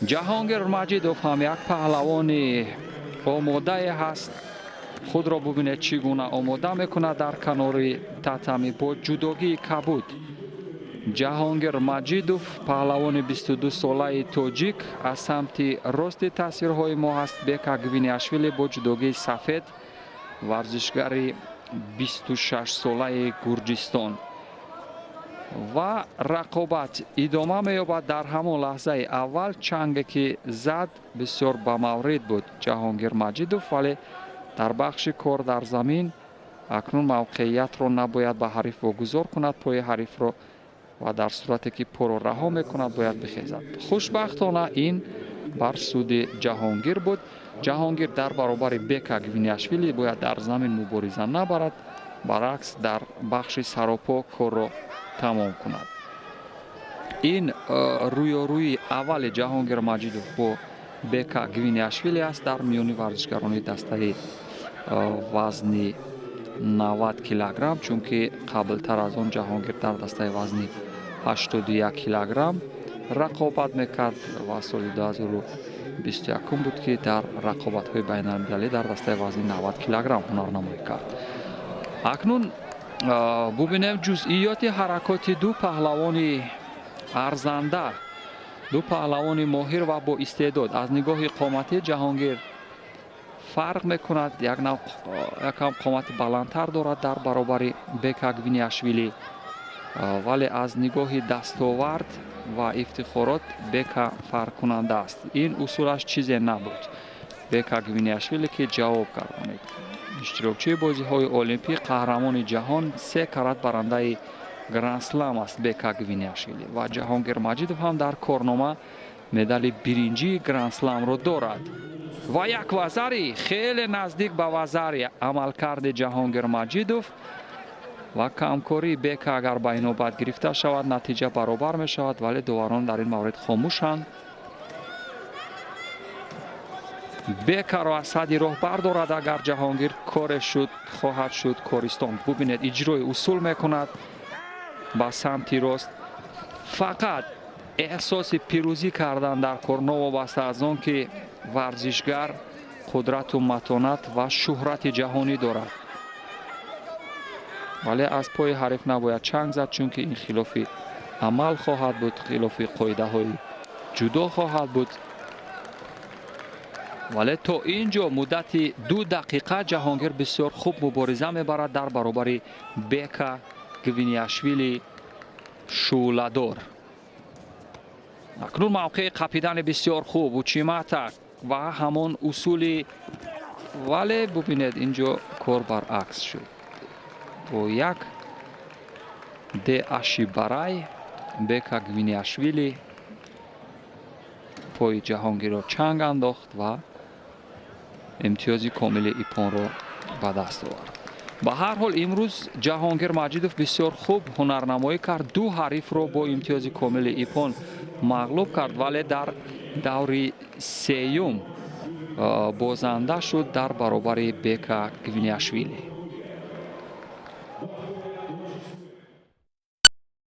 Ҷаҳонгир Маҷидов ҳам як паҳлавони омодае ҳаст. Худро бубинед, чӣ гуна омода мекунад дар канори татами бо ҷудогии кабуд. Ҷаҳонгир Маҷидов, паҳлавони 22-солаи тоҷик, аз самти рости тасвирҳои мо ҳаст. Бека Гвиниашвили бо ҷудогии сафед, варзишгари 26-солаи Гурҷистон. Ва рақобат идома меёбад. Дар ҳамон лаҳзаи аввал чанге ки зад, бисёр ба маврид буд Ҷаҳонгир Маҷидов, вале дар бахши кор дар замин акнун мавқеиятро набояд ба ҳариф вогузор кунад, пои ҳарифро, ва дар сурате ки поро раҳо мекунад, бояд бихезад. Хушбахтона, ин бар суди Ҷаҳонгир буд. Ҷаҳонгир дар баробари Бека Гвиниашвили бояд дар замин мубориза набарад, баръакс, дар бахши саропо корро тамом кунад. Ин рӯёрӯи аввали Ҷаҳонгир Маҷидов бо Бека Гвиниашвили аст дар миёни варзишгарони дастаи вазни 90 килограмм, чунки қаблтар аз он Ҷаҳонгир дар дастаи вазни 81 килограмм рақобат мекард ва соли 2021 буд, ки дар рақобатҳои байналмилалӣ дар дастаи вазни 90 килограмм ҳунарнамоӣ кард. Акнун бубинем ҷузъиёти ҳаракоти ду паҳлавони арзанда, ду паҳлавони моҳир ва бо истеъдод. Аз нигоҳи қоматӣ Ҷаҳонгир фарқ мекунад, якам қомати баландтар дорад дар баробари Бека Гвиниашвили, вале аз нигоҳи дастовард ва ифтихорот Бека фарқкунанда аст. Ин усулаш чизе набуд. Бека Гвиниашвили, ки ҷавоб гардонид, иштирокчии бозиҳои олимпӣ, қаҳрамони ҷаҳон, се карат барандаи грандслам аст Бека Гвиниашвили. Ва Ҷаҳонгир Маҷидов ҳам дар корнома медали биринҷии грандсламро дорад. Ва як вазари, хеле наздик ба вазари амалкарди Ҷаҳонгир Маҷидов ва камкории Бека агар ба инобат гирифта шавад, натиҷа баробар мешавад, вале доварон дар ин маврид хомӯшанд. Бекаро аз сади роҳ бардорад агар Ҷаҳонгир, коре шуд, хоҳад шуд користон. Бубинед, иҷрои усул мекунад ба самти рост. Фақат эҳсоси пирӯзӣ кардан дар кор, новобаста аз он ки варзишгар қудрату матонат ва шӯҳрати ҷаҳонӣ дорад, вале аз пои ҳариф набояд чанг зад, чунки ин хилофи амал хоҳад буд, хилофи қоидаҳои ҷудо хоҳад буд. Вале то ин ҷо муддати 2 дақиқа Ҷаҳонгир бисёр хуб мубориза мебарад дар баробари Бека Гвиниашвили шӯъладор. Акнун мавқеи қапидани бисёр хуб, учимата ва ҳамон усули, вале бубинед, ин ҷо кор баръакс шуд. Бо як деаши барай Бека Гвиниашвили пои Ҷаҳонгирро чанг андохт ва имтиёзи комили иппонро ба даст овард. Ба ҳар ҳол, имрӯз Ҷаҳонгир Маҷидов бисёр хуб ҳунарнамоӣ кард, ду ҳарифро бо имтиёзи комили иппон мағлуб кард, вале дар даври сеюм бозанда шуд дар баробари Бека Гвиниашвили.